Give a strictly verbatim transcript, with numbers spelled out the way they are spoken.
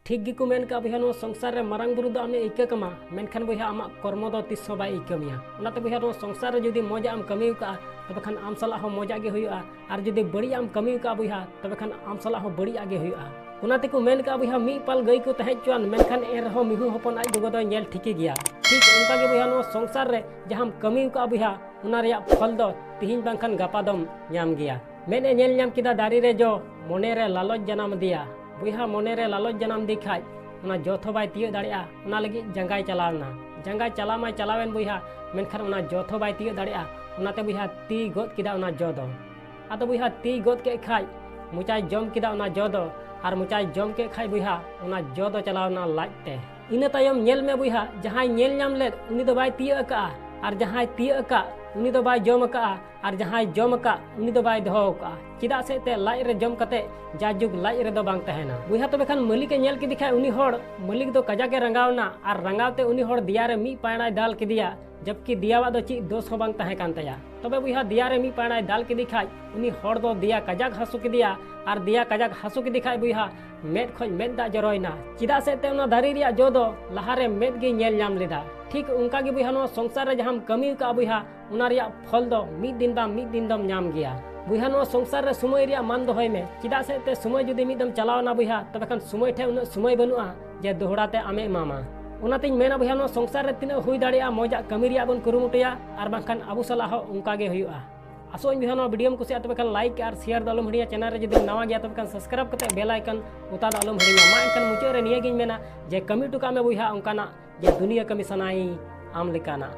ᱴᱷᱤᱠ ᱜᱮᱠᱚ ᱢᱮᱱ ᱠᱟᱜᱼᱟ ᱵᱚᱭᱦᱟ, ᱱᱚᱣᱟ ᱥᱚᱝᱥᱟᱨ ᱨᱮ ᱢᱟᱨᱟᱝ ᱵᱩᱨᱩ ᱫᱚ ᱟᱢᱮ ᱤᱠᱟᱹ ᱠᱟᱢᱟ, ᱢᱮᱱᱠᱷᱟᱱ ᱵᱚᱭᱦᱟ ᱟᱢᱟᱜ ᱠᱚᱨᱢᱚ ᱫᱚ ᱛᱤᱥ ᱦᱚᱸ ᱵᱟᱭ ᱤᱠᱟᱹ ᱢᱮᱭᱟ᱾ ᱚᱱᱟᱛᱮ ᱵᱚᱭᱦᱟ ᱱᱚᱣᱟ ᱥᱚᱝᱥᱟᱨ ᱨᱮ ᱡᱩᱫᱤ ᱢᱚᱡᱟᱜ ᱮᱢ ᱠᱟᱹᱢᱤ ᱟᱠᱟᱫᱼᱟ, ᱛᱚᱵᱮ ᱠᱷᱟᱱ ᱟᱢ ᱥᱟᱞᱟᱜ ᱦᱚᱸ ᱢᱚᱡᱟᱜ ᱜᱮ ᱦᱩᱭᱩᱜᱼᱟ, ᱟᱨ ᱡᱩᱫᱤ ᱵᱟᱹᱲᱤᱡᱟᱜ ᱮᱢ ᱠᱟᱹᱢᱤ ᱟᱠᱟᱫᱼᱟ ᱵᱚᱭᱦᱟ, ᱛᱚᱵᱮ ᱠᱷᱟᱱ ᱟᱢ ᱥᱟᱞᱟᱜ ᱦᱚᱸ ᱵᱟᱹᱲᱤᱡᱟᱜ ᱜᱮ ᱦᱩᱭᱩᱜᱼᱟ᱾ ᱚᱱᱟ ᱛᱮᱠᱚ ᱢᱮᱱ ᱠᱟᱜᱼᱟ ᱵᱚᱭᱦᱟ, ᱢᱤᱫ ᱯᱟᱞ ᱜᱟᱹᱭ ᱠᱚ ᱛᱟᱦᱮᱸ ᱦᱚᱪᱚᱣᱟᱱ, ᱢᱮᱱᱠᱷᱟᱱ ᱮᱱ ᱨᱮᱦᱚᱸ ᱢᱤᱦᱩ ᱦᱚᱯᱚᱱ ᱟᱡ ᱜᱚᱜᱚ ᱫᱚᱭ ᱧᱮᱞ ᱴᱷᱤᱠᱮ ᱜᱮᱭᱟ᱾ ᱴᱷᱤᱠ ᱚᱱᱠᱟ ᱜᱮ ᱵᱚᱭᱦᱟ ᱱᱚᱣᱟ ᱥᱚᱝᱥᱟᱨ ᱨᱮ ᱡᱟᱦᱟᱸᱢ ᱠᱟᱹᱢᱤ ᱟᱠᱟᱫᱼᱟ ᱵᱚᱭᱦᱟ, ᱚᱱᱟ ᱨᱮᱭᱟᱜ ᱯᱷᱚᱞ ᱫᱚ ᱛᱤᱦᱤᱧ ᱵᱟᱝᱠᱷᱟᱱ ᱜᱟᱯᱟ ᱫᱚᱢ ᱧᱟᱢ ᱜᱮᱭᱟ᱾ ᱢᱮᱫ ᱮ ᱧᱮᱞ ᱧᱟᱢ ᱠᱮᱫᱟ ᱫᱟᱨᱮ ᱨᱮ ᱡᱚ, ᱢᱚᱱᱮ ᱨᱮ ᱞᱟᱞᱚᱪ ᱡᱟᱱᱟᱢ ᱟᱫᱮᱭᱟ᱾ ᱵᱚᱭᱦᱟ ᱢᱚᱱᱮ ᱨᱮ ᱞᱟᱞᱚᱪ ᱡᱟᱱᱟᱢ ᱟᱫᱮ ᱠᱷᱟᱡ, ᱚᱱᱟ ᱡᱚᱛ ᱦᱚᱸ ᱵᱟᱭ ᱛᱤᱭᱳᱜ ᱫᱟᱲᱮᱭᱟᱜᱼᱟ᱾ ᱚᱱᱟ ᱞᱟᱹᱜᱤᱫ ᱡᱟᱸᱜᱟᱭ ᱪᱟᱞᱟᱣ ᱮᱱᱟ᱾ ᱡᱟᱸᱜᱟᱭ ᱪᱟᱞᱟᱣ ᱢᱟᱭ ᱪᱟᱞᱟᱣᱮᱱ ᱵᱚᱭᱦᱟ, ᱢᱮᱱᱠᱷᱟᱱ ᱚᱱᱟ ᱡᱚᱛ ᱦᱚᱸ ᱵᱟᱭ ᱛᱤᱭᱳᱜ ᱫᱟᱲᱮᱭᱟᱜᱼᱟ᱾ ᱚᱱᱟᱛᱮ ᱵᱚᱭᱦᱟ ᱛᱤ ᱜᱚᱫ ᱠᱮᱫᱟ ᱚᱱᱟ ᱡᱚ ᱫᱚ᱾ ᱟᱫᱚ ᱵᱚᱭᱦᱟ ᱛᱤ ᱜᱚᱫ ᱠᱮᱫ ᱠᱷᱟᱡ ᱢᱚᱪᱟᱭ ᱡᱚᱢ ᱠᱮᱫᱟ ᱚᱱᱟ ᱡᱚ ᱫᱚ, ᱟᱨ ᱢᱚᱪᱟᱭ ᱡᱚᱢ ᱠᱮᱫ ᱠᱷᱟᱡ ᱵᱚᱭᱦᱟ ᱚᱱᱟ ᱡᱚ ᱫᱚ ᱪᱟᱞᱟᱣ ᱮᱱᱟ ᱞᱟᱡ ᱛᱮ᱾ ᱤᱱᱟᱹ ᱛᱟᱭᱚᱢ ᱧᱮᱞ ᱢᱮ ᱵᱚᱭᱦᱟ, ᱡᱟᱦᱟᱸᱭ ᱧᱮᱞ ᱧᱟᱢ ᱞᱮᱫ ᱩᱱᱤ ᱫᱚ ᱵᱟᱭ ᱛᱤᱭᱟᱹᱜ ᱟᱠᱟᱫᱼᱟ, ᱟᱨ ᱡᱟᱦᱟᱸᱭ ᱛᱤᱭᱟᱹᱜ ᱟᱠᱟᱫ ᱩᱱᱤ ᱫᱚ ᱵᱟᱭ ᱡᱚᱢ ᱟᱠᱟᱫᱼᱟ, ᱟᱨ ᱡᱟᱦᱟᱸᱭ ᱡᱚᱢ ᱟᱠᱟᱫ ᱩᱱᱤ ᱫᱚ ᱵᱟᱭ ᱫᱚᱦᱚ ᱟᱠᱟᱫᱼᱟ᱾ ᱪᱮᱫᱟᱜ ᱥᱮ ᱮᱱᱛᱮᱫ ᱞᱟᱡ ᱨᱮ ᱡᱚᱢ ᱠᱟᱛᱮ ᱡᱟᱭᱡᱩᱜᱽ ᱞᱟᱡ ᱨᱮᱫᱚ ᱵᱟᱝ ᱛᱟᱦᱮᱱᱟ᱾ ᱵᱚᱭᱦᱟ ᱛᱚᱵᱮ ᱠᱷᱟᱱ ᱢᱟᱹᱞᱤᱠ ᱮ ᱧᱮᱞ ᱠᱮᱫᱮ ᱠᱷᱟᱡ ᱩᱱᱤ ᱦᱚᱲ, ᱢᱟᱹᱞᱤᱠ ᱫᱚ ᱠᱟᱡᱟᱠ ᱮ ᱨᱟᱸᱜᱟᱣ ᱮᱱᱟ, ᱟᱨ ᱨᱟᱸᱜᱟᱣ ᱛᱮ ᱩᱱᱤ ᱦᱚᱲ ᱫᱮᱭᱟ ᱨᱮ ᱢᱤᱫ ᱯᱟᱭᱲᱟᱭ ᱫᱟᱞ ᱠᱮᱫᱮᱭᱟ, ᱡᱚᱵᱠᱤ ᱫᱮᱭᱟᱣᱟᱜ ᱫᱚ ᱪᱮᱫ ᱫᱳᱥ ᱦᱚᱸ ᱵᱟᱝ ᱛᱟᱦᱮᱸ ᱠᱟᱱ ᱛᱟᱭᱟ᱾ ᱛᱚᱵᱮ ᱵᱚᱭᱦᱟ ᱫᱮᱭᱟ ᱨᱮ ᱢᱤᱫ ᱯᱟᱭᱲᱟᱭ ᱫᱟᱞ ᱠᱮᱫᱮ ᱠᱷᱟᱡ ᱩᱱᱤ ᱦᱚᱲ ᱫᱚ ᱫᱮᱭᱟ ᱠᱟᱡᱟᱠ ᱦᱟᱹᱥᱩ ᱠᱮᱫᱮᱭᱟ, ᱟᱨ ᱫᱮᱭᱟ ᱠᱟᱡᱟᱠ ᱦᱟᱹᱥᱩ ᱠᱮᱫᱮ ᱠᱷᱟᱡ ᱵᱚᱭᱦᱟ ᱢᱮᱫ ᱠᱷᱚᱡ ᱢᱮᱫ ᱫᱟᱜ ᱡᱚᱨᱚᱭᱮᱱᱟ᱾ ᱪᱮᱫᱟᱜ ᱥᱮ ᱮᱱᱛᱮᱫ ᱚᱱᱟ ᱫᱟᱨᱮ ᱨᱮᱭᱟᱜ ᱡᱚ ᱫᱚ ᱞᱟᱦᱟᱨᱮ ᱢᱮᱫ ᱜᱮᱭ ᱧᱮᱞ ᱧᱟᱢ ᱞᱮᱫᱟ᱾ ᱴᱷᱤᱠ ᱚᱱᱠᱟ ᱜᱮ ᱵᱚᱭᱦᱟ ᱱᱚᱣᱟ ᱥᱚᱝᱥᱟᱨ ᱨᱮ ᱡᱟᱦᱟᱸᱢ ᱠᱟᱹᱢᱤ ᱟᱠᱟᱫᱼᱟ ᱵᱚᱭᱦᱟ, ᱚᱱᱟ ᱨᱮᱭᱟᱜ ᱯᱷᱚᱞ ᱫᱚ ᱢᱤᱫ ᱫᱤᱱ ᱵᱟᱝ ᱢᱤᱫ ᱫᱤᱱ ᱫᱚᱢ ᱧᱟᱢ ᱜᱮᱭᱟ᱾ ᱵᱚᱭᱦᱟ ᱱᱚᱣᱟ ᱥᱚᱝᱥᱟᱨ ᱨᱮ ᱥᱚᱢᱚᱭ ᱨᱮᱭᱟᱜ ᱢᱟᱱ ᱫᱚᱦᱚᱭ ᱢᱮ᱾ ᱪᱮᱫᱟᱜ ᱥᱮ ᱮᱱᱛᱮᱫ ᱥᱚᱢᱚᱭ ᱡᱩᱫᱤ ᱢᱤᱫ ᱫᱚᱢ ᱪᱟᱞᱟᱣ ᱮᱱᱟ ᱵᱚᱭᱦᱟ, ᱛᱚᱵᱮ ᱠᱷᱟᱱ ᱥᱚᱢᱚᱭ ᱴᱷᱮᱱ ᱩᱱᱟᱹᱜ ᱥᱚᱢᱚᱭ ᱵᱟᱹᱱᱩᱜᱼᱟ ᱡᱮ ᱫᱚᱦᱲᱟ ᱛᱮ ᱟᱢᱮ ᱮᱢᱟᱢᱟ᱾ ᱚᱱᱟᱛᱤᱧ ᱢᱮᱱᱟ ᱵᱚᱭᱦᱟ ᱱᱚᱣᱟ ᱥᱚᱝᱥᱟᱨ ᱨᱮ ᱛᱤᱱᱟᱹᱜ ᱦᱩᱭ ᱫᱟᱲᱮᱭᱟᱜᱼᱟ ᱢᱚᱡᱟᱜ ᱠᱟᱹᱢᱤ ᱨᱮᱭᱟᱜ ᱵᱚᱱ ᱠᱩᱨᱩᱢᱩᱴᱩᱭᱟ, ᱟᱨ ᱵᱟᱝᱠᱷᱟᱱ ᱟᱵᱚ ᱥᱟᱞᱟᱜ ᱦᱚᱸ ᱚᱱᱠᱟ ᱜᱮ ᱦᱩᱭᱩᱜᱼᱟ᱾ ᱟᱥᱚᱜ ᱟᱹᱧ ᱵᱚᱭᱦᱟ ᱱᱚᱣᱟ ᱵᱷᱤᱰᱤᱭᱳᱢ ᱠᱩᱥᱤᱭᱟᱜᱼᱟ, ᱛᱚᱵᱮ ᱠᱷᱟᱱ ᱞᱟᱭᱤᱠ ᱟᱨ ᱥᱮᱭᱟᱨ ᱫᱚ ᱟᱞᱚᱢ ᱦᱤᱲᱤᱧᱟ᱾ ᱪᱮᱱᱮᱞ ᱨᱮ ᱡᱩᱫᱤᱢ ᱱᱟᱣᱟ ᱜᱮᱭᱟ ᱛᱚᱵᱮ ᱠᱷᱟᱱ ᱥᱟᱵᱥᱠᱨᱟᱭᱤᱵ ᱠᱟᱛᱮ ᱵᱮᱞ ᱟᱭᱠᱚᱱ ᱚᱛᱟ ᱫᱚ ᱟᱞᱚᱢ ᱦᱤᱲᱤᱧᱟ᱾ ᱢᱟ ᱮᱱᱠᱷᱟᱱ ᱢᱩᱪᱟᱹᱫ ᱨᱮ ᱱᱤᱭᱟᱹ ᱜᱤᱧ ᱢᱮᱱᱟ ᱡᱮ ᱠᱟᱹᱢᱤ ᱦᱚᱴᱚ ᱠᱟᱜ ᱢᱮ ᱵᱚᱭᱦᱟ ᱚᱱᱠᱟᱱᱟᱜ ᱡᱮ ᱫᱩᱱᱤᱭᱟᱹ ᱠᱟᱹᱢᱤ ᱥᱟᱱᱟᱭᱤᱧ ᱟᱢ ᱞᱮᱠᱟᱱᱟᱜ᱾